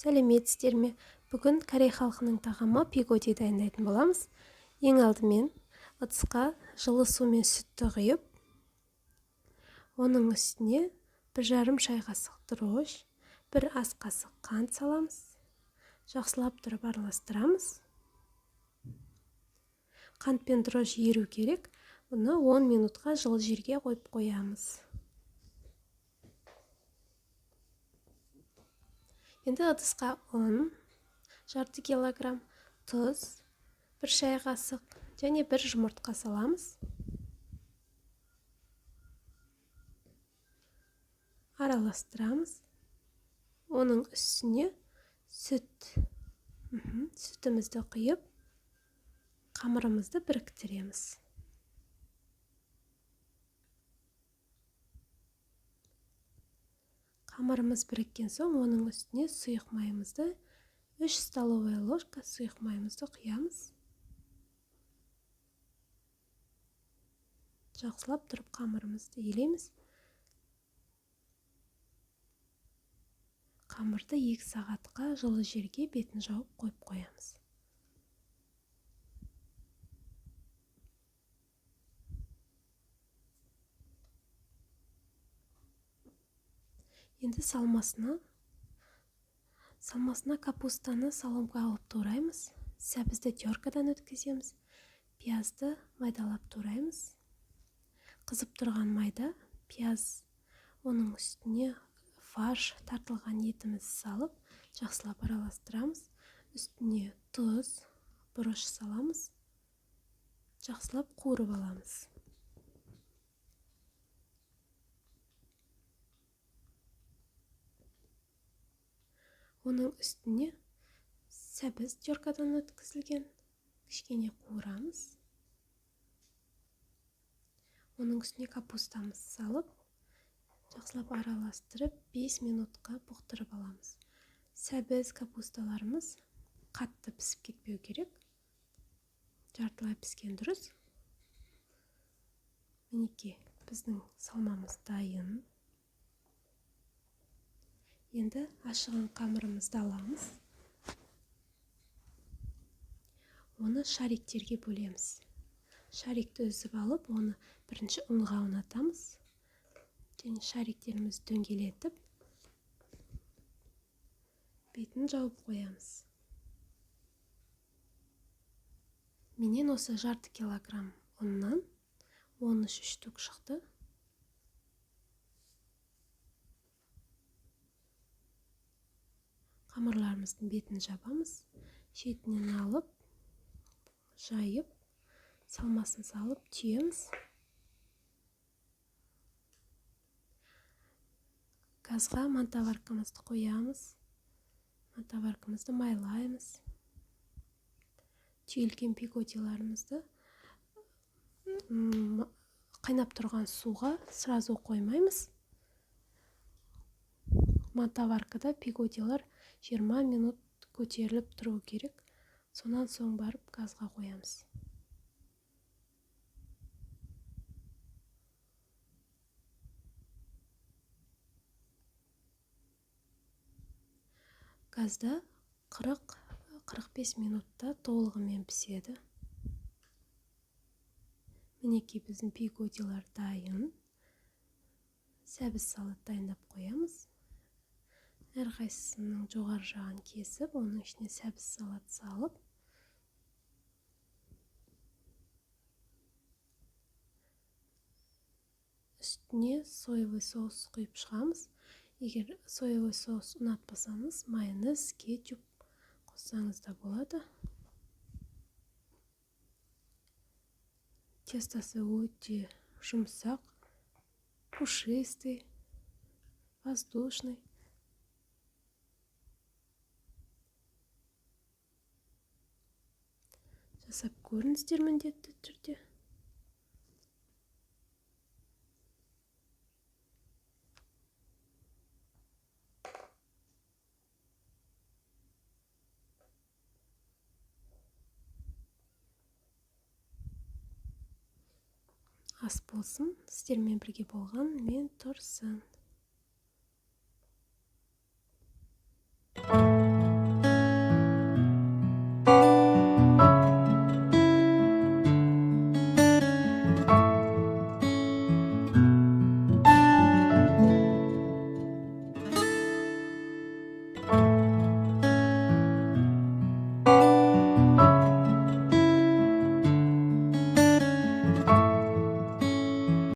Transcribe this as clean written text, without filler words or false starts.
Сәлеметсіздер ме? Бүгін корей халқының тағамы пигоди дайындайтын боламыз. Ең алдымен ыдысқа жылы су мен сүтті құйып, оның үстіне 1,5 шай қасық дрожж, 1 ас қасық қант саламыз. Жақсылап тұрып араластырамыз. Қант пен дрожж еру керек. Бұны 10 минутқа жылы жерге қойып қоямыз. Енді ыдысқа ұн, 0,5 килограмм, тұз, 1 шай қасық және 1 жұмыртқа саламыз. Араластырамыз. Оның үстіне сүтімізді құйып, қамырымызды біріктіреміз. Қамырымыз біріккен соң, оның үстіне сұйық майымызды, 3 столовая ложка сұйық майымызды құямыз. Жақсылап тұрып қамырымызды елейміз. Қамырды 2 сағатқа жылы жерге бетін жауып қойып қоямыз. Енді салмасына капустаны соломка қылып тураймыз, сәбізді теркадан өткіземіз, пиязды майдалап тураймыз. Қызып тұрған майда пияз, оның үстіне фарш тартылған етімізді салып, жақсылап араластырамыз. Үстіне тұз, бұрыш саламыз, жақсылап қуырып аламыз. Оның үстіне сәбіз теркадан өткізілген, кішкене қуырамыз. Оның үстіне капустамызды салып, жақсылап араластырып, 5 минутқа бұқтырып аламыз. Сәбіз, капусталарымыз қатты пісіп кетпеу керек. Жартылай піскен дұрыс. Мінекей, біздің салмамыз дайын. Енді ашыған қамырымызды аламыз. Оны шариктерге бөлеміз. Шарикті үзіп алып, оны бірінші ұнға аунатамыз. Және шариктерімізді дөңгелетіп, бетін жауып қоямыз. Менен осы 0,5 килограмм ұннан 13 штук шықты. Қамырларымыздың бетін жабамыз, шетінен алып, жайып, салмасын салып түйеміз. Газға мантоваркамызды қоямыз. Мантоваркамызды майлаймыз. Түйілген пигодиларымызды қайнап тұрған суға сразу қоймаймыз. Мантоваркада пигодилар 20 минут көтеріліп тұру керек. Сонан соң барып газға қоямыз. Газда 40-45 минутта толығымен піседі. Мінекей, біздің пигодилар дайын. Сәбіз салат дайындап қоямыз. Әрқайсысының жоғары жағын кесіп, оның ішіне сәбіз салат салып, үстіне соевый соус құйып шығамыз. Егер соевый соус ұнатпасаңыз, майонез, кетчуп қоссаңыз да болады. Тестосы өте жұмсақ, пушистый, воздушный. Жасап көріңіздер міндетті түрде. Ас болсын. Сіздермен бірге болған мен Тұрсын.